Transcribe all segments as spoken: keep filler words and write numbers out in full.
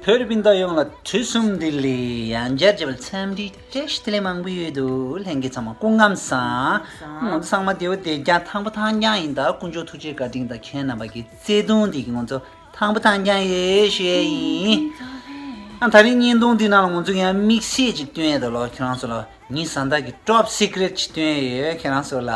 བོད་རིགས་སྤུན་ཟླ་ཡོངས་ལ་དུས་གསུམ་བདེ་ལེགས། ཡང་བསྐྱར་མཇལ་བར་འཚམས་འདྲི་བཀྲ་ཤིས་བདེ་ལེགས་མང་པོ་ཡོད་དོ། ལྷན་རྒྱས་ཚང་མ་སྐུ་ཁམས་བཟང་། ང་ཚོ་ཚང་མ་བདེ་པོ་བདེ་རྐྱང་ཐང་པོ་ཐང་རྐྱང་ཡིན་ད། དཀོན་མཆོག་ཐུགས་རྗེ་བཀའ་དྲིན་དང་ཁྱེད་རྣམ་པ་གི་བརྩེ་དུང་འདི་གིས་ང་ཚོ་ཐང་པོ་ཐང་རྐྱང་ཡོད་ཞུ་ཡས་ཡིན། ཨ་ད་རིང་བརྙན་ཐུང་འདི་ནང་ལ་ང་ཚོ་ཡང་དམིགས་བསལ་ཅིག་སྟོན་ཡས་འདུག་ལོ། ཁྱེད་རང་ཚོ་ལ་ཉིན་གཟའ་ཟླ་གི་ཊོབ་སི་ཀི་རེཊ་ཅིག་སྟོན་ཡས་ཡོད། ཁྱེད་རང་ཚོ་ལ།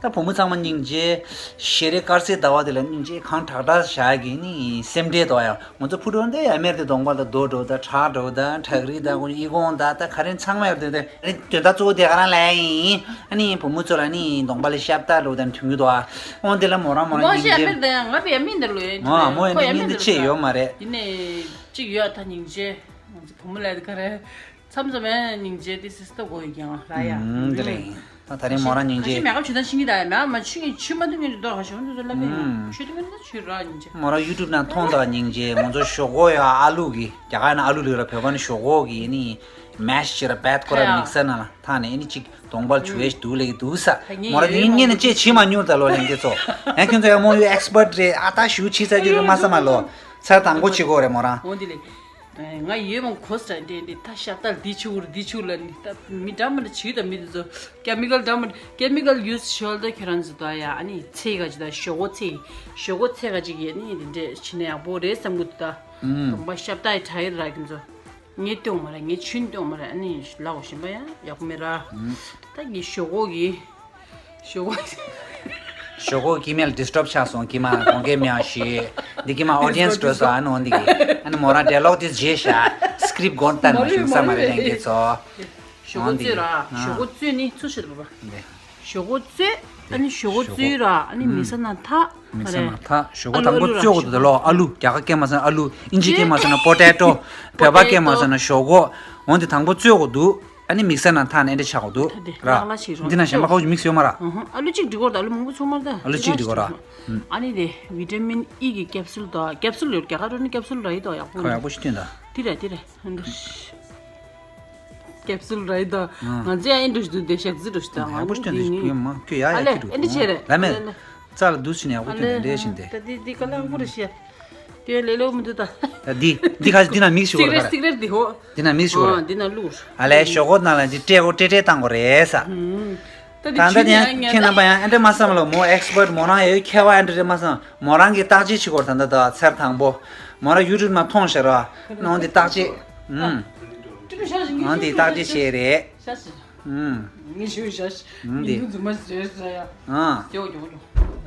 ད་བུ་མོ་ཚང་མ་སྙིང་རྗེ། ཞལ་རས་དཀར་གསལ་ཟླ་བ་དེ་ལ་སྙིང་རྗེ་གང་དྲག་དྲག་བཞག་གི་ནི་སེམས་ཁྲལ་དོ་ཡ། ང་ཚོ་ཕུ་ཏྲོ་འདི་ཡ་མེར་དེ་གདོང་པ་ལ་རྡོ་འགྲོ་ད་ཁྲག་འགྲོ་ད་ཁྲག་རིལ་ད་ཁོ་ཨི་ཁོང་ད་ད་ག་རེ་ཚང་མ་ཡོད་དེ་དེ་དོན་དག་གཙོ་བོ་དེ་ག་རང་ལ་ཡིན། ཨ་ནི་བུ་མོ་ཚོ་ལ་ནི་གདོང་པ་ལ་ཤབ་ད་འགྲོ་ད་མཐུན་གི་དོ་ཨ། འོ་དེ་ལ་མོ་རང་མོ་རང་མོ་ཞེ་ཡ་སྙིང་རྗེ། མེར་དེ་ཡ་ང་བེ་ཡ་མིན་དེ་ལོ་ཡ། ཨ་མོ་ཡ་ཁོ་ཡ་ནི་མིན་སྙིང་རྗེ་དེ་ཆེ་ལོ་ཡོད་མ་རེད། ཡིན་ནའི་གཅིག་ཡོད་ད་སྙིང་རྗེ། ང་ཚོ་བུ་མོ་ལ་དེ་ག་རེ། མཚམས་མཚམས་ཡང་སྙིང་རྗེ་དེ་སི་སི་ཏར་གོ་ཡི་ཀྱང་ར་ཡ། ཨུམ། དེ་རེད། ད་ད་རིང་མོ་རང་སྙིང་རྗེ། ཁ་ཤས་མེ་ཁབ་ཆུ་ཐང་ཤིང་གི་ད་ཡ་མེ་མ་ཆུ་ངས་ཆུ་མ་འདུག་ངས་འདུག་ཁ་ཤས་འདུག་ལ་མེ་ཆུ་འདུག་ངས་ཆུ་ར་སྙིང་རྗེ། མོ་རང་ཡུ་ཊུབ་ནང་མཐོང་དང་སྙིང་རྗེ། ང་ཚོ་ཞོག་ཁོག་ཡ་ཨ་ལུ་གི་རྒྱ་གར་ནང་ཨ་ལུ་ལུག་ར་བོད་པ་ནི་ཞོག་ཁོག་གི་ནི་མེ་ཤི་ཅི་ར་བེད་ཁོ་ར་མིག་སར་ནང་ལ་ཐང་ནས་ཨེ་ནི་ཅིག་གདོང་པར་ཆུ་ཨེ་ཤི་འདུག་ལེགས་འདུག་ས། མོ་རང་དེ་ངས་ནི་ཅེས་བྱེད་མ་མྱོང་ད་ལོ་ལྷན་རྒྱས་ཚོ། ཡང་ཁྱོད་ཚོ་ཡང་མོ་ཡུ་ཨེག་སི་པར་ཊི་རེད་ཨ་ད་ཞུ་ཆི་ས་རྒྱུ་རེད་མ་ས་མ་ལོ། ཚར་དང་པོ་བྱེད་དགོས་རེད་མོ་རང་། འོ་འདི་ལས། ང་ཡོད་མོ་གོ་སྲ་འདྲེ་འདི་ད་ཤ་སྟག་འདི་ཆུ་བུར་འདི་ཆུ་ལ་ནི་ད་མི་འདྲ་མི་འདྲ་བྱུས་དང་མི་འདི་ཚོ་ཀེ་མི་ཀལ་འདྲ་མི་ཀེ་མི་ཀལ་ཡུ་སི་ཤོལ་ད་ཁྱེད་རང་ཚོ་ད་ཡ་ཨ་ནི་ཚེ་ག་ཅི་ད་ཞོག་གོ་ཚེ་ཞོག་གོ་ཚེ་ག་ཅིག་ཡ་ནི་འདི་འདྲས་བྱེད་ན་ཡག་པོ་རེད་བསམ་གི་འདུག་ད་གདོང་པ་ཤ་སྟག་ཡི་དྲ་ཡི་ར་ཁྱེད་ཚོ་ངས་སྟོན་མ་ར་ངས་ཆུན་སྟོན་མ་ར་ཨ་ནི་ལ་འོ་ཞིམ་པ་ཡ་ཡག་པོ་མེད་ར་ད་ངས་ཞོག་གོ་གི་ཞོག་གོ། ཞོག་གོ་ཀི་མེལ་ཌི་སི་ཊརབ་ཆགས་སོང་ཀི་མ་གོང་གེ་མེ་ཨ་ཤི། འདི་ཀི་མ་ཨོ་ཌི་ཡན་སི་འགྲོ་སོང་ཨ་ནི་འོན་འདི་གི་ཨ་ནི་མོ་རང་ཌའི་ལོག་ཏིས་རྗེས་ཤ་སི་ཀི་རིབ་གོན་ཏན་མ་ཞུ་ས་མ་རེད་ལྷན་རྒྱས་ཚོ། ཞོག་གོ་འོན་འདི་ཙོས་ར་ཨ་ཞོག་གོ་ཙོས་ནི་ཚུ་ཤེས་པ། འདི་ཞོག་གོ་ཙོས་ཨ་ནི་ཞོག་གོ་ཙོས་ར་ཨ་ནི་མི་ས་ན་ཐག་མི་ས་ན་ཐག་ཞོག་གོ་དང་པོ་ཙོས་གོ་དུ་ལོ་ཨ་ལུ་རྒྱ་གར་སྐད་མ་ས་ན་ཨ་ལུ་ཨིན་ཇི་སྐད་མ་ས་ན་པོ་ཊེ་ཊོ་བོད་པ་སྐད་མ་ས་ན་ཞོག་གོ་འོན་འདི་དང་པོ་ཙོས་གོ་འདུག་ཨ་ནི་དམིགས་བསལ་ན་ཐག་ནས་འདྲ་ཆགས་འདུག་ར། ལག་ལ་ཞིག་རོགས་འདི་ན་གཞན་པ་ཁོ་མིག་སུ་ཡོད་མ་ར། ཨ་ལུ་གཅིག་འགྲིག་གོ་ར་ད་ཨ་ལུ་མང་པོ་ཚོགས་མ་ར་ད། ཨ་ལུ་གཅིག་འགྲིག་གོ་ར། ཨ་ནི་དེ་བི་ཊ་མིན་ཨི་གི་ཀེབ་སུལ་དང་ཀེབ་སུལ་ཡོད་རྒྱ་གར་རོ་ནི་ཀེབ་སུལ་ར་ཡི་དོ་ཡག་པོ་ཁོ་ཡག་པོ་ཞིག་ཐོན་ད། དེ་རེད་དེ་རེད། ཀེབ་སུལ་ར་ཡི་དོ་ང་ཚོས་ཨ་ཨེ་འགྲོ་ཞིག་འདུག་དེ་ཞག་རྩི་འགྲོ་ཞིག་ད་ང་ཡག་པོ་ཞིག་ཐོན་ད་ཞིག་ཡོད་མ་ཁྱོད་ཡག་ཡག་ཁྱོད་འགྲོ་ཨ་ལེ་ཨེ་འདྲ་བྱས་རེད་ལ་མེད། རྩ་ལ་འདུག་ཕྱིན་ཡག་པོ་ཐོན་དེ་འདྲས་བཞིན་དེ། ད་འདི་འདི་དཀའ་ལས་ཁག་པོ་རེད་ཤག་དེ་ལས་ལོ་མི་འདུག་ད། ད་འདི་འདི་ག་འདི་ན་མིག་ཞུ་སིག་རེད་བར་སིག་རེད་འདི་ཧོ། འདི་ན་མིག་ཞུ་བར། འདི་ན་བླུགས། ཨ་ལས་ཞོག་གོ་ནང་ལ་འདི་སྤྲད་གོ་སྤྲད་སྤྲད་བཏང་གོ་རེད་ས། ད་ད་འདི་ད་ཆུ་ཡང་ཡང་ཁྱེད་རྣམ་པ་ཡང་ཨེ་འདྲས་མ་བསམ་ལ་མོ་ཨེག་སི་པར་ཊི་མོ་རང་ཡོད་མཁས་པ་ཨེ་འདྲས་མ་བསམ་མོ་རང་གི་བརྟག་དཔྱད་བྱེད་གོ་ད་ད་ད་ཚར་དང་པོ། མོ་རང་ཡུ་ཊུབ་ནང་མཐོང་ཤག་ར། ནང་འདི་བརྟག་དཔྱད། ཨུམ། ནང་འདི་བརྟག་དཔྱད་བྱས་རེད། ཨུམ། ངས་ཞུ་ཤ་ཤ། ཨུམ་དེ། ཉིན་ཐུང་རྫུན་མ་ཟེར་ཟེར་ཡ། ཨ། ཀྱོ་ཀྱོ་ཀྱོ།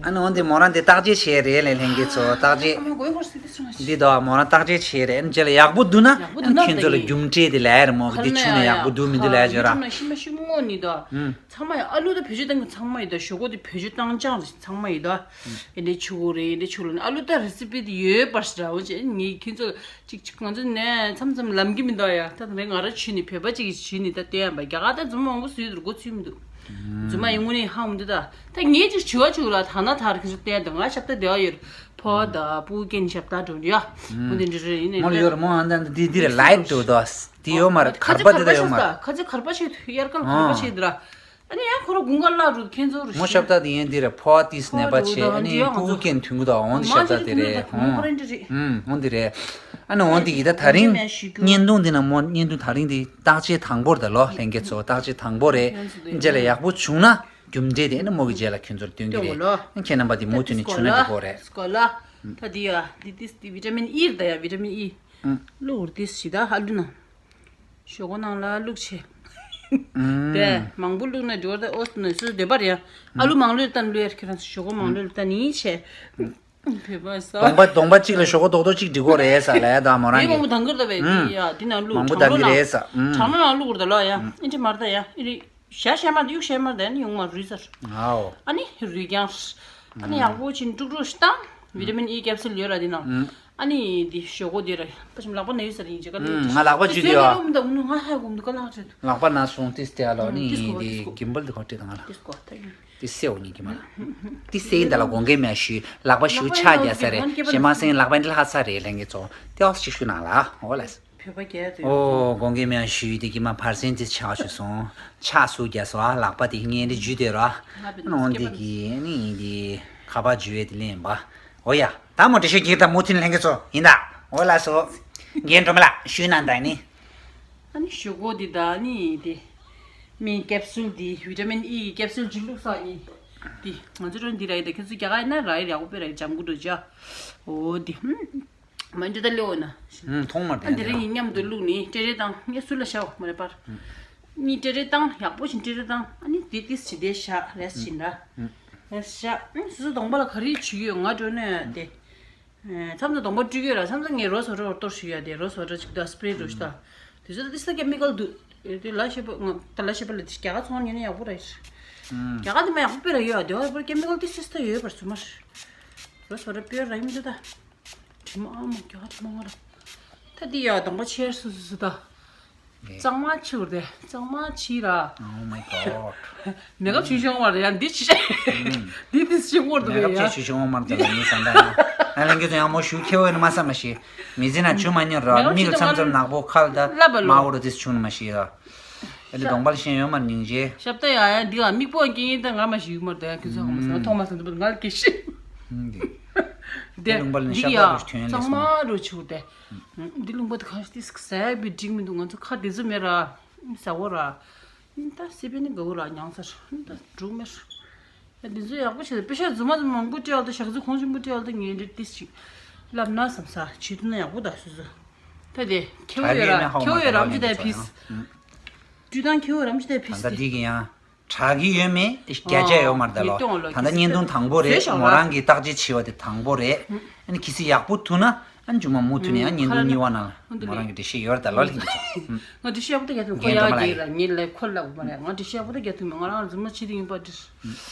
ཨ་ནི་འོན་ཏེ་མོ་རང་དེ་བརྟག་དཔྱད་བྱས་རེད་ལས་ལྷན་རྒྱས་ཚོ་བརྟག་དཔྱད། ཨ་མ་གོ་ཡ་གོ་སི་དེ་སོང་ཤ། འདི་དོ་མོ་རང་བརྟག་དཔྱད་བྱས་རེད། ཨ་ནི་རྗེས་ལ་ཡག་པོ་འདུག་ན་ཡག་པོ་ཨ་འདུག་ན་ནི་ཁྱེད་ཚོ་ལ་རྒྱུ་འབྲས་དེ་ལས་རེད་མོ་གི་དེ་ཆུང་ནས་ཡག་པོ་འདུག་མི་འདུག་ལས་བྱོས་ར། ཤི་མ་ཤི་མོ་ནི་དོ། ཨུམ། ཚང་མ་ཡ་ཨ་ལུ་དང་བེད་སྤྱོད་བཏང་གི་ཚང་མ་ཡི་དོ་ཞོག་གོ་དེ་བེད་སྤྱོད་བཏང་ཅང་ཚང་མ་ཡི་དོ། ཨེ་འདྲས་ཆུ་གོ་རེད་ཨེ་འདྲས་ཆུ་ལ་ནི་ཨ་ལུ་ད་རེ་སི་པི་དེ་ཡོད་པར་ཞིག་ར་འོ་ཅེ་ངས་ཁྱེད་ཚོ་ལ། ཅིག་ཅིག་ང་ཚོ་ནས་མཚམས་མཚམས་ལམ་གྱི་མི་འདུག་ཡ། ད་དེ་རིང་ང་རང་བྱུས་ནི་བོད་པ་ཅིག་གིས་བྱུས་ནི་ད་སྟོན་ཡ་པ་རྒྱ་གར་ད་རྫུན་མ་མང་པོ་བཟོས་འདུག་མགོ་ཚོས་མི་འདུག་རྫུན་མ་ཡིན་དངོས་གནས་ཧ་མི་འདུག་ད་ད་ངས་ཅིག་བྱུས་པ་བྱུས་ལ་ད་ན་ད་ར་ཁྱེད་ཚོ་བལྟས་འདུག་ང་ཞབས་ཏ་བདེ་བ་ཡོད་ཕོ་བ་ད་སྤུ་གུ་སྐྱེ་ནི་ཞབས་ཏ་འགྲོ་འདུག་ཡ། མོ་འདི་འདྲ་རེད་ཡིན་ནའི་མོ་ལ་ཡོད་རེད་མོ་ཨ་ད་འདི་འདི་རེད་ལའེ་ཊི་འདུག་ད་འདི་ཡོད་མ་རེད་གར་པ་འདི་ད་ཡོད་མ་རེད། ཁ་ཚ་གར་པ་ཤེས་ཐུ་དབྱར་ཁ་ལ་གར་པ་ཤེས་འདུག་ར། ཨ་ནི་ཡང་ཁོ་རང་དགུན་ཁ་བརླག་འགྲོ་ཁྱེད་ཚོ་རུ་ཤི། མོ་ཞབས་ཏ་དེ་ཡན་དེ་རེད་ཕོ་བ་ཏིས་ནད་པ་ཆེ་ཨ་ནི་སྤུ་གུ་སྐྱེ་ཐུང་གུ་དང་འོང་དེ་ཞབས་ཏ་དེ་རེད་ཧོང་། ཧུམ་འོང་དེ་རེད། ཨ་ནི་འོང་དེ་ཡི་ད་ད་རིང་བརྙན་ཐུང་འདི་ན་མོ་བརྙན་ཐུང་ད་རིང་དེ་བརྟག་དཔྱད་དང་པོ་རེད་ད་ལོ་ལྷན་རྒྱས་ཚོ་བརྟག་དཔྱད་དང་པོ་རེད། རྗེས་ལ་ཡག་པོ་བྱུང་ན་རྒྱུ་འབྲས་དེ་ཨ་ནི་མོ་གི་རྗེས་ལ་ཁྱོད་ཚོར་སྟོན་གི་རེད། ཁྱེད་རྣམ་པ་དེ་མུ་མཐུད་ནས་བྱུང་ན་འགྲིག་གོ་རེད། སྐོ་ལ། ད་དེ་ཡ་དེ་ཏིས་དེ་བི་ཊ་མིན་ཨི་རེད་ད་ཡ་བི་ཊ་མིན་ཨི། བླུགས་རེད་ཏིས་ཞིག་ད་ཧ་ལུ་ན། ཞོག་གོ་ནང་ལ་བླུགས་བྱས། དེ་མང་པོ་བླུགས་ན་འགྲོ་བར་ཨོ་ན་སུ་འདོད་པ་རེད་ཡ། ཨ་ལུ་མང་ལོས་བཏང་བླུགས་ཡ་ཁྱེད་རང་ཞོག་གོ་མང་ལོས་བཏང་ནི་བྱས། བོད་པ་ས། གདོང་པ་གདོང་པ་གཅིག་ལ་ཞོག་གོ་རྡོག་རྡོག་གཅིག་འགྲིག་གོ་རེད་ས་ལ་ཡ་ད་མོ་རང་གི། མང་པོ་དང་གི་རེད་ད་བས་ཡ་དེ་ནང་བླུགས་མང་པོ་དང་གི་རེད་ས། གྲང་མོ་ནང་བླུགས་རེད་ད་ལོ་ཡ་ཨིན་ཅི་མར་ད་ཡ་ཨི་རི། ཞག་ཤ་མར་ད་གཡུག་ཤ་མར་ད་ཡ་ནི་ཡོང་མ་རུལ་ཚར། ཨའོ། ཨ་ནི་རུལ་ཀྱང་། ཨ་ནི་ཡག་པོ་ཅིག་དཀྲུག་དཀྲུག་ཞིག་བཏང་། བི་ཊ་མིན་ཨི་ཀེབ་སུལ་ཡོད་ར་དེ་ནང་། ཨ་ནི་འདི་ཞོག་གོ་འདི་ར་པ་ཆེན་ལག་པ་ན་ཡོད་ས་རེད་ཡིན་ཅེ་ག་ལེ། ང་ལག་པ་འཇུས་དེ་ཡ། ང་ཧ་གོ་མི་འདུག་ག་ལག་ཅེ་འདུག་ལག་པ་ན་སོང་ཏིས་ཏེ་ཨ་ལོ་ནི་འདི་གིམ་བལ་འདི་ཁོ་ཏི་དང་ལ། ཏིས་གོ་ཏ་ཡིན། ཏི་སེ་འོ་ཉིན་གྱི་མ་ལ། ཏི་སེ་ཡིན་ད་ལ་དགོངས་འགལ་མེད་ཞུས་ལག་པ་ཞུ་ཆ་རྒྱ་ས་རེད་ཞེ་མ་སེང་ལག་པ་འདི་ལྷ་ས་རེད་ལྷན་རྒྱས་ཚོ་ཏེ་ཨོ་ཞིག་ཞུ་ནང་ལ་འོ་ལ། བོད་པ་རྒྱལ་དུ། ཨོ་དགོངས་འགལ་མེད་ཞུས་དེ་གི་མ་ཕར་སེང་ཏི་ཆ་ཞུ་སོང་ཆ་སུ་རྒྱ་སོ་ཨ་ལག་པ་དེ་ངས་འདི་འཇུས་དེ་ར་ཨ་ནོ་འདི་གི་ནི་འདི་ཁ་པ་འཇུས་དེ་ལེན་པ། འོ་ཡ། ད་མོ་འདྲི་ཤོད་ཀྱི་ད་མུ་མཐུད་ལྷན་རྒྱས་ཚོ་ཡིན་ད། འོ་ལགས་སོ། རྒན་སྒྲོལ་མ་ལགས་ཞུས་གནང་དང་ནི། ཨ་ནི་ཞུ་གོ་འདི་དང་ནི་དེ། མི་ཀེབ་སུལ་འདི་ཝི་ཊ་མིན་ཨི་གི་ཀེབ་སུལ་གཅིག་བླུགས་ས་ནི། འདི་ང་ཚོ་རང་འདི་ར་ཡི་དེ་ཁྱེད་ཚོ་རྒྱ་གར་ཡིན་ན་ར་ཡི་ཡག་པོ་དཔེ་ར་ཡི་འཇམ་གུ་འགྲོ་ཅག་འོ་འདི། མ་འདི་ད་ལེའོ་ན། ཐོང་མ་ཨ་འདི་ར་ཡི་མཉམ་དུ་བླུགས་ནི་ཏྲེ་ཏྲེ་བཏང་ངས་སུ་ལ་ཤའོ་མ་རེད་པར། ནི་ཏྲེ་ཏྲེ་བཏང་ཡག་པོ་ཞིག་ཏྲེ་ཏྲེ་བཏང་ཨ་ནི་འདི་ཏིས་ཅི་དེ་ཤ་རེས་ཞིག་འདྲ། རེས་ཤ་སུ་སུ་གདོང་པ་ལ་ག་རེ་བྱེད་ཀྱི་ཡོད་ང་འགྲོ་ནས་དེ། མཚམས་མཚམས་གདོང་པ་བཀྲུས་ཡོད་ར་མཚམས་མཚམས་ངས་རོ་སོ་རོ་གཏོར་ཞུ་ཡ་དེ་རོ་སོ་རོ་ཅིག་ད་སི་པི་རེ་རུ་ཤི་ད། དེ་ཚོ་ད་ཏི་སི་ཀེ་མི་ཀལ་འདུག་དེ་ལ་ཤེས་པ་ང་ད་ལ་ཤེས་པ་ལ་དེ་རྒྱ་གར་ཚོང་ཉོས་ན་ཡག་པོ་ར་ཡིན། རྒྱ་གར་དེ་མ་ཡག་པོ་དཔེ་ར་ཡོད་ཨ་དེ་བ་པར་ཀེ་མི་ཀལ་ཏི་སི་ཏ་ཡོད་པར་སུ་མར། རོ་སོ་རོ་དཔེ་ར་ཡིན་འདུག་ད། དྲི་མ་ཨ་མ་རྒྱ་གར་དྲི་མ་ང་ར། ད་དེ་ཡ་གདོང་པ་ཆེར་སུ་སུ་སུ་ད། གཙང་མ་ཕྱིར་དེ་གཙང་མ་ཕྱིར་ར། Oh my god. མེ་ཀབ་བྱུང་ཤོང་མ་རེད་ཡ་འདི་ཅི། འདི་འདི་ཅི་ངོར་འདུག་མེ་ཀབ་ཡ། ཅེས་ཞུ་ཤོང་མ་རེད་ལ་ངའི་བསམ་པ་ཡ། ཨ་ལན་གྱི་ཚོ་ཡང་མོ་ཞུ་ཁྱེད་འོས་ནི་མ་བསམ་མ་ཤེས། མི་ཚེ་ན་ཆུ་མ་ཉོ་ར་མིག་མཚམས་མཚམས་ནག་པོ་ཁལ་ད་མ་འོ་ར་དེ་ཆུང་མ་ཤེས་ཡ། ཨ་ལི་གདོང་པ་ལ་ཤེས་ཡོད་མ་སྙིང་རྗེ། ཞབས་ཏ་ཡ་ཡ་འདི་ལ་མིག་པོ་སྐྱེ་ཡིན་ད་ང་མ་ཞིག་ཡོད་མ་རེད་ཡ་ཁྱེད་ཚོ་ཧ་མ་སོང་ཐོག་མ་སོང་འདུག་ང་ལ་སྐྱེ་ཤི། འདི་ལུང་པ་ལ་ཞབས་ཏ་རུ་ཐོན་ལེ་སོང་། གཙང་མ་རུ་ཆུ་དེ། འདི་ལུང་པ་དེ་གང་ཞིག་ཏིས་ཟས་པའི་འགྲིག་མི་འདུག་ང་ཚོ་ཁ་བདེ་ཚོད་མེད་ར། ཟ་བོ་ར། ད་སི་པན་ནི་དགའ་བོ་ར་མྱངས་ཚར། ད་འགྲོ་མེར། ད་འདི་ཚོ་ཡག་པོ་བྱས་ཏེ་པེ་ཤ་རྫུན་མ་རྫུན་མ་མང་པོ་སྤྲད་ཡག་ད་ཞག་ཚོད་གོང་ཆེན་པོ་སྤྲད་ཡག་ད་ངས་འདྲི་ཏིས་ཅིག་ལབ་ན་བསམ་ས་བྱེད་ཐུབ་ན་ཡག་པོ་ད་སོ་སོ། ད་དེ་ཁྱེའུ་ཡོད་ར་ཁྱེའུ་ཡོད་རམ་ཅི་ད་ཕིས། བཀྲུས་དང་ཁྱེའུ་རམ་ཅི་ད་ཕིས་ཏེ། ད་ལྟ་འདི་གི་ཡང་། དྲག་གི་ཡོད་མེད་བརྒྱ་ཆ་ཡོད་མ་རེད་ད་ལོ། ད་ལྟ་བརྙན་ཐུང་དང་པོ་རེད་མོ་རང་གིས་བརྟག་དཔྱད་བྱས་པ་དེ་དང་པོ་རེད། ཨ་ནི་གལ་སྲིད་ཡག་པོ་ཐུག་ན་ཨ་ནི་མཇུག་མ་མུ་མཐུད་ནས་ཨ་བརྙན་ཐུང་གཉིས་པ་ནང་ལ་མོ་རང་གི་འགྲེལ་བཤད་ཡོད་རེད་ད་ལོ་ལྷན་རྒྱས་ཚོ། ང་འགྲེལ་བཤད་ཡག་པོ་ད་རྒྱབ་ཐུབ་ཁོ་ཡག་གི་ར་ངས་ལབ་ཁོ་ལབ་མ་རེད་ང་འགྲེལ་བཤད་ཡག་པོ་ད་རྒྱབ་ཐུབ་མེད་ང་རང་རྫུན་མ་བྱེད་དུ་ཡིན་པ་འདྲི།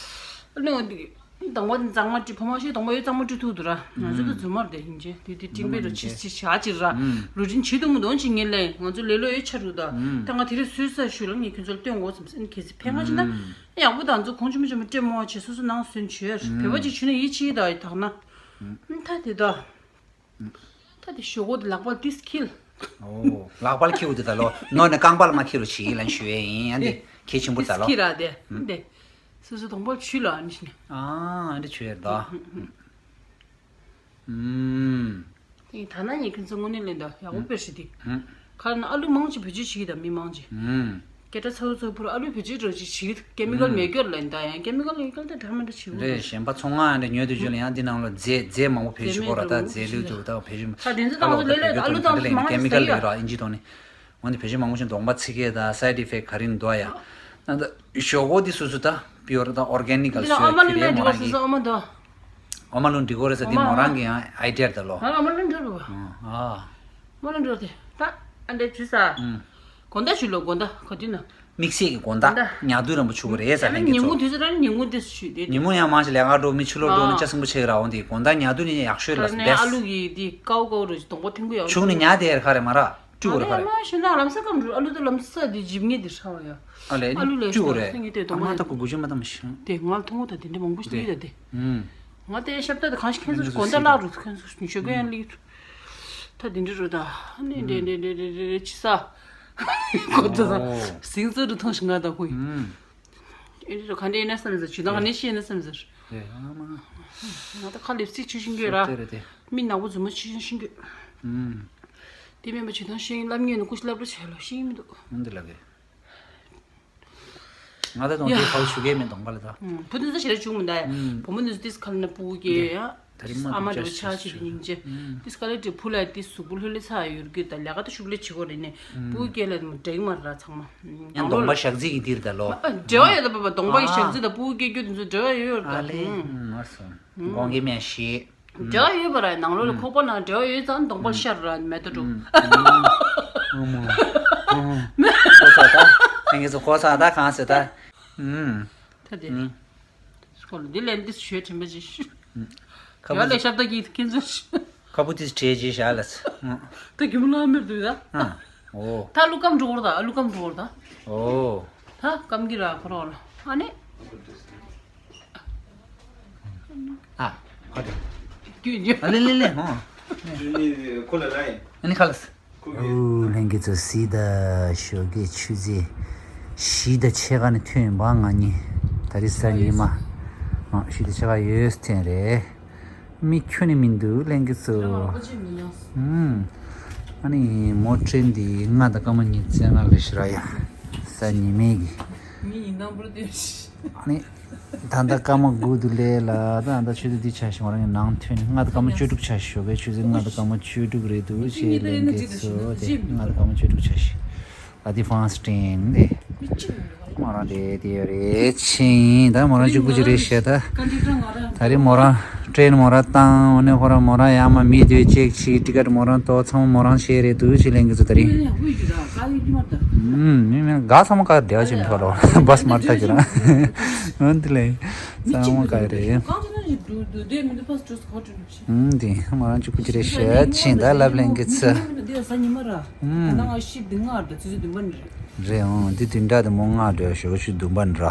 ཨ་ནི་འོ་འདི། དང་པོ་འདི་གཙང་མ་བཀྲུས་ཕོ་མ་ཤེས་དང་པོ་ཡོད་གཙང་མ་བཀྲུས་ཐུབ་འདུག་ར། ང་ཚོ་འདི་རྫུན་མ་རེད་དེ་ཡིན་ཅེ་དེ་དེ་སྤྲིན་པའི་ར་ཕྱིར་ཕྱིར་བྱ་ཅིག་ར། རུ་ཊིན་བྱེད་ཐུབ་མི་འདུག་ཅིག་ངས་ལས་ང་ཚོ་ལས་ལོ་ཡོད་ཆ་རུ་ད། ད་ང་དེ་རིང་སུས་ས་ཞུ་ལ་ངས་ཁྱོད་ཚོར་སྟོན་དགོས་བསམ་སེམས་གལ་སྲིད་ཕན་ང་ཅི་ན། ཡག་པོ་དང་ཚོ་གོང་ཆུ་མི་ཆུ་མི་སྤྲད་མོ་བ་བྱེད་སོ་སོ་ནང་སོན་བྱོས་བོད་པ་ཅིག་བྱུང་ན་ཡིད་ཆེས་ད་ཡི་དག་ན། ད་དེ་ད། ད་དེ་ཞོག་གོ་དེ་ལག་པར་ཏིས་ཁིལ། ཨོ། ལག་པར་ཁྱེར་དེ་ད་ལོ་ནོར་ནས་རྐང་པར་མ་ཁྱེར་རོ་ཞིག་ལན་ཞུ་ཡས་ཡིན་ཡང་དེ་གལ་ཆེན་པོ་ད་ལོ། ཁིར་ར་དེ་དེ། སོ་སོ་དང་པོ་ཆུ་ལ་ཨ་ནི་ཤི་ནས། ཨ་ཨ་འདྲ་ཆུ་ཡར་ད། ཨུམ། དེ་ད་ན་ཉེ་ཁྱོད་ཚོ་དངོས་གནས་ལེན་ད་ཡག་པོ་དཔེ་ཞིག་དེ། ཁ་ན་ཨ་ལུ་མང་ཆེ་བེད་སྤྱོད་བྱེད་ཀྱི་ད་མི་མང་ཆེ། སྐད་གྲགས་ཚ་བོ་ཚ་བོ་ཕུར་ཨ་ལུ་བེད་སྤྱོད་འགྲོ་ཅིག་བྱེད་ཀེ་མི་ཀལ་མེད་སྐྱོར་ལེན་ད་ཡང་ཀེ་མི་ཀལ་ཡོད་སྐྱོར་དེ་འདྲ་མི་འདྲ་བྱེད་དགོས་རེད། གཞན་པ་ཚོང་ང་འདྲ་ཉོས་དུས་ཆོད་ལ་ཡང་འདི་ནང་ལ་རྫས་རྫས་མང་པོ་བེད་སྤྱོད་དགོས་ར་ད་རྫས་ལུད་འདུག་ད་བེད་སྤྱོད་ད་ལྟ་འདི་ལས་ཨ་ལུ་དང་མང་ཆེ་ཀེ་མི་ཀལ་ཡོད་ར་ཨིན་ཇི་ཐོག་ནས། འོན་ཏེ་བེད་སྤྱོད་མང་པོ་ཞིག་གདོང་པ་ཚིག་གེ་དང་སའེ་ཌི་ཨི་ཕེག་ག་རེ་འདུག་ཡ། ད་ཞོག་གོ་འདི་སོ་སོ་ད་པིའོར་ད་ཨོར་གེ་ནི་ཀལ་འདི་ལ་སོ་ཨ་མ་ལུ་ཁྱེར་ནས་མོ་འགྲིག་གོ་རང་གི་སོ་སོ་ཨ་མ་དོ། ཨ་མ་ལུ་འགྲིག་གོ་རེད་ས་འདི་མོ་རང་གི་ཡང་ཨའི་ཌི་ཡ་རེད་ད་ལོ། ང་ཨ་མ་ལུ་འགྲིག་རུ། ཨ་མ་ལུ་འགྲིག་རུ་དེ་ད་ཨ་འདྲ་བྱུས་ས། དགོང་དག་ཞུ་ལོ་དགོང་དག་ག་དུས་ན། དམིགས་བསལ་གྱི་དགོང་དག་ཉལ་དུས་རིང་པོ་ཆུ་གོ་རེད་ས་ལྷན་རྒྱས་ཚོ། ཉིན་གུང་དུས་ཚོད་རང་ཉིན་གུང་དུས་སུ་ཞུས་ཏེ། ཉིན་མོ་ཡང་མང་ཞིག་ལས་ཀ་འགྲོ་མི་ཕྱི་ལོགས་འགྲོ་ནི་ལྕགས་སྲིན་པོ་ཆེ་གི་ར་འོང་དེ་དགོང་དག་ཉལ་དུས་ནི་ཡག་ཤོས་ལ་ནས་ཨ་ལུ་གི་དེ་ཀའུ་ཀའུ་རུ་གདོང་པ་ཐིང་པོ་ཡག་ཆུང་ནས་ཉལ་དེ་ཡར་ཁ་རེད་མ་ར་བཀྲུ་གོ་རེ་ཁ་རེད། མ་ཞུ་ན་ལམ་སེ་ཀམ་རུ་ཨ་ལུ་དེ་ལམ་སེ་དེ་འཇིབ་ངེས་དེ་ཧྲ་བ་ཡ། ཨ་ལས་ཨ་ལུ་ལས་བཀྲུ་གོ་རེད། ངས་དེ་གདོང་པ་ང་ད་ཀུ་གུ་ཅི་མ་ད་མ་ཤི། དེ་ང་ལ་མཐོང་གོ་ད་དེ་འདྲ་མང་པོ་ཞིག་ཡོད་ད་དེ། ང་དེ་ཤབ་ད་དེ་གང་ཞིག་ཁེན་སུ་དགོན་ད་ལག་རུ་ཁེན་སུ་ཉི་ཤོ་གན་ལི་ད་དེ་འདྲ་རུ་ད་ཨ་ནི་འདྲ་འདྲ་འདྲ་འདྲ་འདྲ་ཅི་ས། གོ་ཚོད་ས། སིང་ཚོད་དུ་ཐོང་ཞིག་ང་ད་ཁོ་ཡིན། ཨེ་འདྲ་ག་འདྲ་ཡིན་ན་བསམ་ཟེར། ཇུས་དང་ག་འདྲ་ཤེས་ན་བསམ་ཟེར། རེད་ཨ་མ། ང་ད་ཁ་ལིབ་སི་ཊིག་ཆུ་ཤིང་གྱོད་ར། རེད་རེད། མི་ནག་པོ་རྫུན་མ་ཆུ་ཤིང་གྱོད། དེ་མིན་པ་ཇུས་དང་ཤེས་ལབ་ཉན་ནི་ཀུ་ཤི་ལབ་ར་བྱས་ལོ་ཤེས་མི་འདུག་འདི་ལབ་གི། ང་ད་དུང་དེ་ཕར་ཞུ་གི་མེད་གདོང་པ་ལ་ད། བུ་འདི་ཚོ་ཞེ་དྲག་བྱུང་མི་འདའ་ཡ། བུ་མོ་འདི་ཚོ་ཏིས་ཁ་ལ་ན་སྤུ་གུ་སྐྱེ་ཡ། ད་རིང་མ་ཨ་མ་འདྲ་བོ་ཆགས་ཆེ་དུ་སྙིང་རྗེ། ཏིས་ཀ་ལེ་དྲི་བུ་ལ་ཏིས་གཟུགས་པོ་ལྷོད་ལྷོད་ཚ་ཡོད་རྒྱུ་ད་ལས་ཀ་ད་ཤུགས་ལས་བྱེད་དགོས་རེད་ནས། སྤུ་གུ་སྐྱེ་ལ་མ་འགྲིག་མ་ར་ཚང་མ། ཡང་གདོང་པ་ཞག་རྩི་གི་འདིར་ད་ལོ། འབྲེལ་བ་ཡོད་ད་པ་པ་གདོང་པ་ཡི་ཞག་རྩི་ད་སྤུ་གུ་སྐྱེ་རྒྱུ་འདི་ཚོ་འབྲེལ་བ་ཡོད་ཡོད་ད། ཨ་ལེ་མར་སོང་། དགོངས་ཀྱི་མེད་ཤེས། འབྲེལ་བ་ཡོད་པ་ར་ནང་ལོགས་ལ་ཁོག་པ་ནང་འབྲེལ་བ་ཡོད་ཙང་གདོང་པ་ཤར་ར་མེད་དུ་འགྲོ། ཨུམ། ཨུམ། གོ་ས་ད། ཁྱེད་ཚོ་གོ་ས་ད་གང་ཟེར་ད། ཨུམ། ད་དེ། ཨུམ། སྐོར་འདི་ལན་འདི་ཞོལ་དྲན་པ་ཅིག་ཁ་ཡོད་ལས་ཤབ་ད་ཀྱི་ཁྱེད་ཚོ། ཁ་བུ་ཏིས་བྲེས་རྗེས་བཞག་ལ། ད་གི་མོ་ལ་མེར་འདུག་ད། ཨ། ཨོ། ད་ཨ་ལུ་སྐམ་འགྲོ་བར་ད་ཨ་ལུ་སྐམ་འགྲོ་བར་ད། ཨོ། ད་སྐམ་གི་ར་ཁོ་རོ་ལ་ཨ་ནི། ཨ། ཁ་དེ། རྒྱུ་རྒྱུ། ཨ་ལེ་ལེ་ལེ་ཧོ། ཁོ་ལ་ལ་ཡིན། ཨ་ནི་ཁ་ལ་སི། ཨུ་ལྷན་རྒྱས་ཚོ་གཟིགས་དང་ཞོགས་ཀས་ཆུ་ཚོད་བཞི་དང་ཕྱེད་ཀ་ནས་ཐོན་པ་ང་གཉིས་ད་རེས་གཟའ་ཉི་མ་ཨ་བཞི་དང་ཕྱེད་ཀ་ཡོལ་ཐོན་རེད། མི་ཁྱོན་ནས་མི་འདུག་ལྷན་རྒྱས་ཚོ། ཨུམ། ཨ་ནི་མོ་ཊ་འདི་ལྔ་དང་སྐར་མ་ཉི་ཤུ་རྩ་ལྔ་ལ་ཞུ་ར་ཡ། གཟའ་ཉི་མའི་གི། ངའི་ཉིན་དང་པོར་བསྡད་ཤི། ཨ་ནི་ད་ལྟ་སྐར་མ་དགུ་འདུག་ལས་ལ། ད་ད་ལྟ་ཆུ་ཚོད་འདི་ཆ་ཞིག་ང་རང་གི་ནང་ཐོན་ནས་ལྔ་དང་སྐར་མ་བཅུ་དྲུག་ཆ་ཞིག་ཞོགས་པའི་ཆུ་ཚོད་ལྔ་དང་སྐར་མ་བཅུ་དྲུག་རེད་འདུག་ཞེས་ལན་འདི་ཚོ་དེ་ལྔ་དང་སྐར་མ་བཅུ་དྲུག་ཆ་ཞིག་ལ་དེ་ཧྥང་སི་ཏྲེན་དེ། མོ་རང་དེ་དེ་ཡོད་རེད་ཕྱིན། ད་མོ་རང་གཅིག་པུ་ཅིག་རེད་ཤག་ད། ད་རེས་མོ་རང་ཊྲེན་མོ་རང་བཏང་། འོ་ནས་ཁོ་རང་མོ་རང་ཡར་མར་མི་དེ་ཅེག་བྱས། ཊི་ཀེ་ཊི་མོ་རང་ཏོག་ཚང་མ་མོ་རང་བྱས་རེད་འདུག་ཅེས་ལན་གྱི་ཚོ་ད་རེས། ཨུམ། མི་མི་ག་ཚང་མ་ག་བདེ་བ་ཅིག་མི་འདུག་ལོ། བཱས་མར་ཐག་གི་རང་འོན་ཏེ་ལེ། ཚང་མ་ག་རེད། ཨུམ། དེ་མོ་རང་གཅིག་པུ་ཅིག་རེད་ཤག་ཕྱིན། ད་ལབ་ལན་གྱི་ཚོ། ཨུམ། ད་ང་ཤི་བདུན་ལྔ་རེད། ཆུ་ཚོད་བདུན་པ་ནས་རེད། རེད་འོང་། འདི་བདུན་ཕྲག་དེ་མོ་ལྔ་འགྲོ་ཞོགས་ཆུ་བདུན་པ་ནས་ར།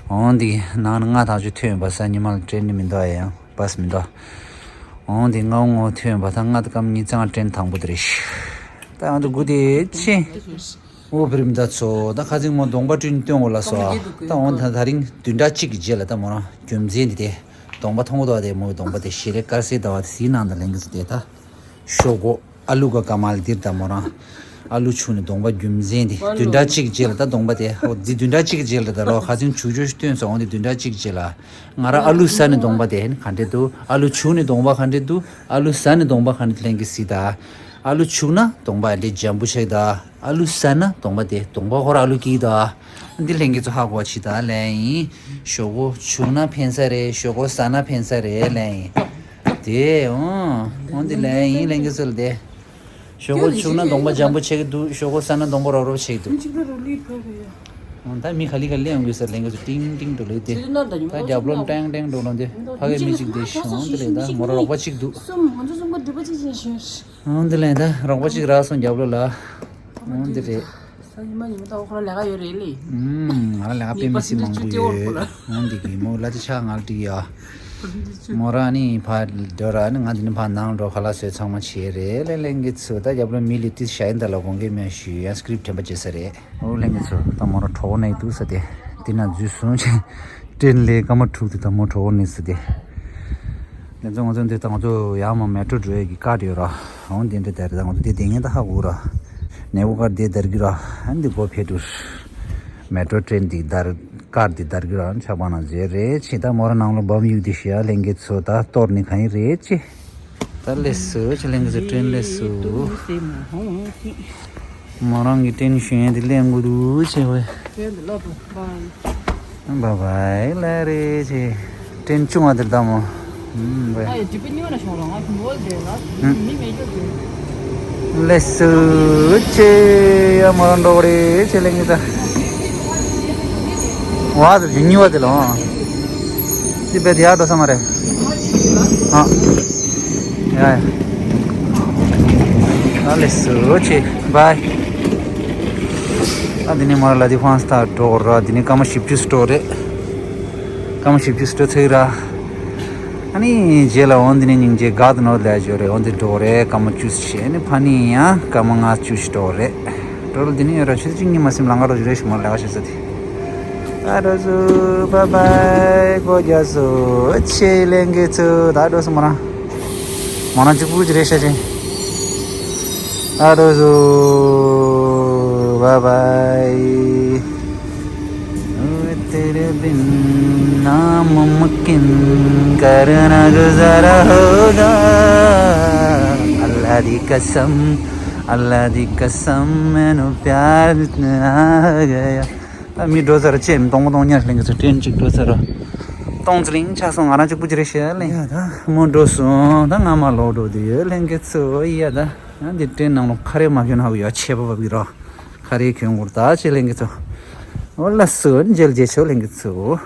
འོང་འདི་ནང་ལྔ་དང་ཆུ་ཐོན་པ་གཟའ་ཉི་མ་ལ་ཊྲེན་ནི་མི་འདུག་ཡང་བཱས་མི་འདུག་འོང་འདི་ལྔ་ངོ་ཐོན་པ་ད་ལྔ་དང་སྐར་མ་ཉི་ཤུ་རྩ་ལྔ་ཊྲེན་དང་པོ་དེ་རེད། ད་འོང་འདི་དགུ་དེ་ཕྱིན། འོ་བེ་རི་མི་ད་ཚོ། ད་ཁ་སང་མོ་གདོང་པ་བསྐྲུན་སྟོན་འོ་ལ་སོ། ད་འོང་ད་ད་རིང་བདུན་ཕྲག་གཅིག་གི་རྗེས་ལ་ད་མོ་རང་རྒྱུ་མཚན་འདི་དེ་གདོང་པ་མཐོང་གི་འདུག་དེ་མོ་གི་གདོང་པ་དེ་ཞལ་རས་དཀར་གསལ་ཟླ་བ་དེ་གཟིགས་གནང་དང་ལན་གྱི་ཚོ་དེ་ད། ཞོག་གོ། ཨ་ལུ་ག་ཀ་མལ་འདིར་ད་མོ་རང་ཨ་ལུ་བྱུག་ནས་གདོང་པ་རྒྱུ་མཚན་དེ་བདུན་ཕྲག་གཅིག་རྗེས་ལ་ད་གདོང་པ་དེ། ཨོ་འདི་བདུན་ཕྲག་གཅིག་རྗེས་ལ་ད་ལོ་ཁ་སང་བྱུག་བྱུག་སྟོན་སོང་། འོ་འདི་བདུན་ཕྲག་གཅིག་རྗེས་ལ་ང་རང་ཨ་ལུ་ཟ་ནས་གདོང་པ་དེ་ག་འདྲས་འདུག་ཨ་ལུ་བྱུག་ནས་གདོང་པ་ག་འདྲས་འདུག་ཨ་ལུ་ཟ་ནས་གདོང་པ་ག་འདྲས་ལན་གྱི་སི་ད། ཨ་ལུ་བྱུག་ན་གདོང་པ་འདི་འཇམ་པོ་ཆགས་ད། ཨ་ལུ་ཟ་ན་གདོང་པ་དེ་གདོང་པ་ཁོ་རང་ཨ་ལུ་སྐྱིད་ད། འདི་ལན་གྱི་ཚོ་ཧ་གོ་ཆི་ད་ལན་ཡིན། ཞོག་གོ་བྱུག་ན་ཕན་ས་རེད། ཞོག་གོ་ཟ་ན་ཕན་ས་རེད་ལན་ཡིན། དེ་འོང་འོང་འདི་ལན་ཡིན་ལན་གྱི་ཚོ་ལ་དེ། ཞོག་གོ་བྱུག་ན་གདོང་པ་འཇམ་པོ་ཆགས་ཀྱི་འདུག་ཞོག་གོ་ཟ་ན་གདོང་པ་རོབ་རོབ་ཆགས་ཀྱི་འདུག་འོང་ད་མི་ག་ལི་ག་ལི་ཡོང་གི་ས་ལེན་གི་ཚོ་ཏིང་ཏིང་འགྲོ་ལེ་དེ། ད་རྒྱབ་ལོ་ཏེང་ཏེང་འགྲོ་ལོ་དེ་ཕ་གི་མི་གཅིག་དེ་ཤོང་དེ་ལེ། ད་མོ་ར་རོགས་པ་གཅིག་འདུག་གསུམ་ང་ཚོ་གསུམ་ཀ་འགྲུལ་པ་གཅིག་ཅན་ཤོད། འོང་དེ་ལེ་ད་རོགས་པ་གཅིག་རག་སོང་རྒྱབ་ལོ་ལ། འོང་དེ་རེད། ས་ཉི་མ་ཉི་མ་ད་འོ་ཁོ་ར་ལས་ཀ་ཡོད་རེད་ལེ། ཨུམ། ང་རང་ལས་ཀ་དཔེ་མི་སྲིད་མང་པོ་ཡོད། འོང་འདི་གི་མོ་ལ་དེ་ཆ་ང་ལ་དེ་ཡ། མོ་ར་ནི་ཕ་འགྲོ་ར་ནི་ང་འདི་ནི་ཕ་ནང་འགྲོ་ཁ་ལག་བཟོས་ཚང་མ་བྱས་རེད་ལེ་ལེན་གི་ཚོ། ད་རྒྱབ་ལོ་མི་ལི་ཏི་ཤ་ཡིན་ད་ལ་དགོངས་གི་མེད་ཞུ་ཡང་སི་ཀི་རིབ་དྲན་པ་བྱེད་ས་རེད། འོ་ལེན་གི་ཚོ་ད་མོ་ར་གྲོགས་ནས་འདུག་ས་དེ། དེ་ན་འཛུལ་སོང་ཅེ། ཏྲེན་ལས་སྐར་མ་དྲུག་དེ་ད་མོ་གྲོགས་ནས་ས་དེ། ལེ་ཚོ་ང་ཚོ་འདི་ད་ང་ཚོ་ཡང་མ་མེ་ཊོ་འགྲོ་ཡ་གི་ཀ་ཌི་ཡོད་ར། འོང་དེ་འདྲ་དེ་རེད། ད་ང་ཚོ་དེ་དེ་ངན་ད་ཧ་གོ་ར། ནེ་བོ་ཀར་དེ་དར་གི་ར། ཨ་འདི་གོ་ཕེ་ཏུ། མེ་ཊོ་ཏྲེན་འདི་དར་ཀར་འདི་དར་གི་ར་ཆ་པ་ན་ཟེར་རེད་ཆེ། ད་མོ་ར་ནང་ལོ་བམ་ཡུག་འདི་ཤི་ཡ་ལེན་གི་ཚོ་ད་གཏོར་ནི་གང་ཡིན་རེད་ཆེ། ད་ལེ་སུ་ཆེ་ལེན་གི་ཚོ་ཏྲེན་ལེ་སུ། མོ་རང་གི་ཏྲེན་ཤུན་ཡན་དེ་ལེན་གུ་རུ་ཆེ་ཧོས། བའི་བའི་ལ་རེ་ཆེ། ཏྲེན་ཆུང་བ་དེར་ད་མོ། བའི། ལེ་སུ་ཆེ་ཡ་མོ་རང་འགྲོ་རེ་ཆེ་ལེན་གི་ད། བ་དེ་ཉི་བ་དེ་ལོ། དེ་བའི་དེ་ཡ་འགྲོ་ས་མ་རེད། ཨ། ཡ་ཡ། ཨ་ལེ་སུ་ཆེ། བའི། ཨ་འདི་ནས་མར་ལ་དེ་ཧྥང་སི་ཐ་འགྲོ་ར། འདི་ནས་སྐར་མ་བཞི་བཅུ་སི་ཊོ་རེད། སྐར་མ་བཞི་བཅུ་སི་ཊོ་ཚེག་ར། ཨ་ནི་རྗེས་ལ་འོང་འདི་ནས་སྙིང་རྗེ་ག་དུ་ནོར་ལས་འབྱོར་རེད། འོང་འདི་འགྲོ་རེད་སྐར་མ་བཅུ་ཞེ་ནི་ཕ་ནི་ཡང་སྐར་མ་ལྔ་བཅུ་ཞིག་འགྲོ་རེད། འགྲོ་ར་འདི་ནས་ཡོད་ར་ཆུ་ཚོད་གཅིག་གཉིས་མ་ཟིན་ལང་ཀ་རོ་ཞིག་རེད་ཞིག་མར་ལས་ཀ་བྱེད་ས་དེ། ཨ་རོ་ཟུ་བ་བའི་གོ་རྒྱ་སོ་ཆེ་ལེན་གི་ཚུ་ད་འགྲོ་སོང་མོ་རང་། མོ་རང་གཅིག་པུ་ཅི་རེད་ཤ་ཆེ། ཨ་རོ་ཟུ་བ་བའི། तेरे बिन नामुमकिन करना गुजारा होगा। अल्लाह दी कसम, अल्लाह दी कसम, मैनू प्यार इतना आ गया। ད་མི་འགྲོ་ཚར་ཅེས་མི་གཏོང་གཏོང་ཉར་ལེན་གི་ཚོ་ཏྲེན་གཅིག་འགྲོ་ཚར་ར། གཏོང་ཚ་ལིང་ཆ་སོང་ང་རང་གཅིག་པུ་ཅི་རེད་ཤེས་ལེན་ཡ་ད་མོ་འགྲོ་སོང་ད་ང་མ་ལོག་འགྲོ་དུ་ཡོད་ལེན་གི་ཚོ་ཡ་ད། ཡང་འདི་ཏྲེན་ནང་ལོ་ཁ་རེ་མ་གྱོན་ཧ་གོ་ཡ་ཆེ་པ་བབ་གི་ར། ཁ་རེ་གྱོན་གོར་ད་ཅེ་ལེན་གི་ཚོ། འོ་ལ་སོ་འཇལ་རྗེས་ཆོ་ལེན་གི་ཚོ།